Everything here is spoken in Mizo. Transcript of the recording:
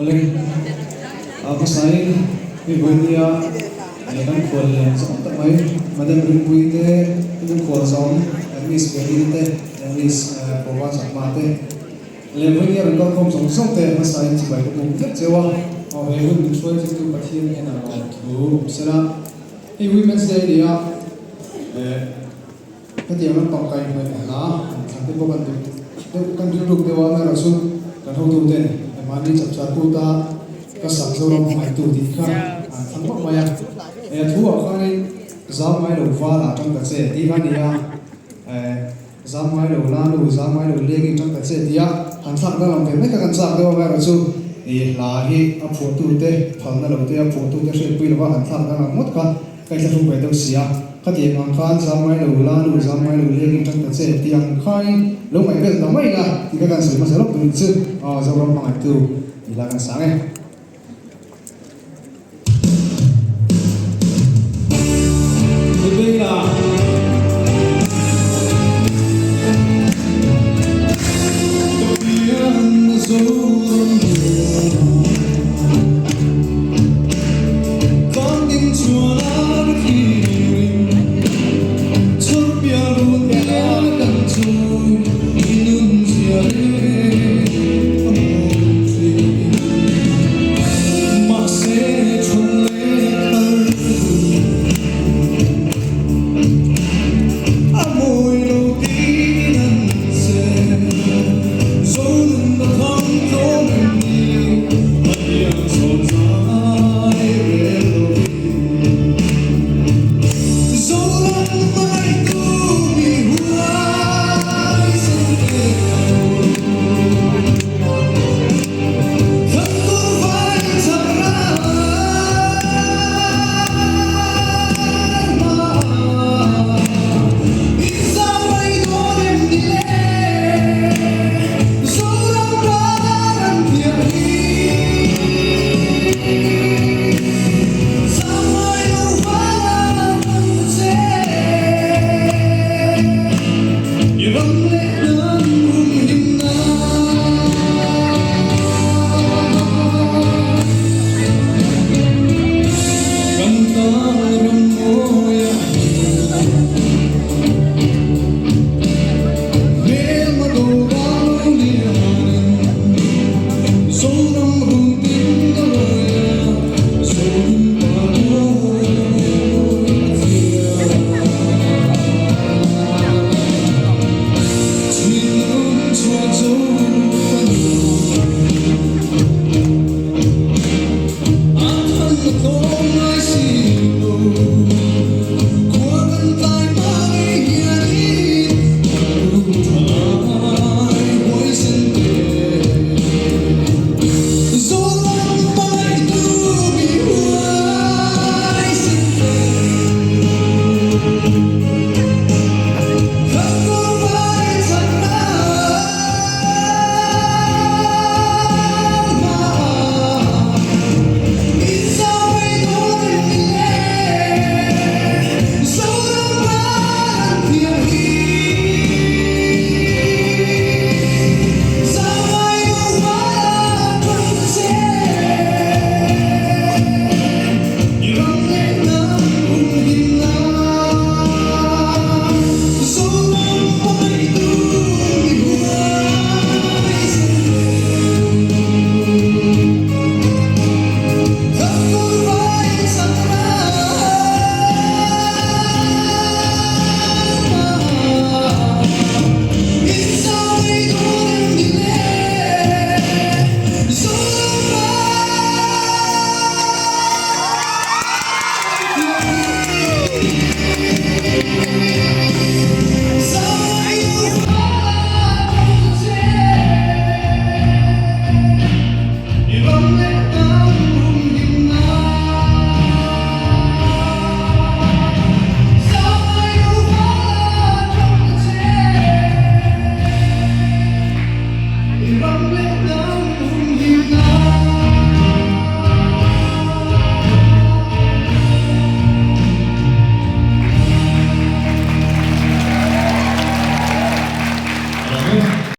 Awle, a hmasain hei vawinia kan khual lian zawng tak mai Madam Rinpuii te, kan khual zawng Miss Veli te leh Miss Pova Chakma te leh vawinia rawn kalkhawm zawng zawng te hmasain chibai ka buk vek cheu a, aw he hun min hruai thlengtu Pathian hian a lawm thu awm sela. Hei Women's Day a ni a, Hetiang lampang kai hnaih hla an thlan te pawh kan duh deuh kan rilruk deuh a, amaherawhchu kan hotuten mahni chapchar kuta ka sak Zoram hmangaihtu tih kha an thlang vak mai a. He a thu ah khanin zam ngai lo val ah tang ta che tih kha a ni a, zam ngai lo la nu, zam ngai lo leng in tang ta che tia han thlak danglam ve mai kha kan chak deuh a, amaherawhchu ih hla hi a phuahtute phalna lo te a phuahtute hriatpui lova han thlak danglam ngawt kha Ka thlahrung ve deuh sia, khatiang ang khan zam ngai lo la nu, zam ngai lo leng in tang ta che tih ang khain lo ngaih vel ta mai la tih kha kan sawi hmasa lawk tur chu aw Zoram hmangaihtu i la kan sang e.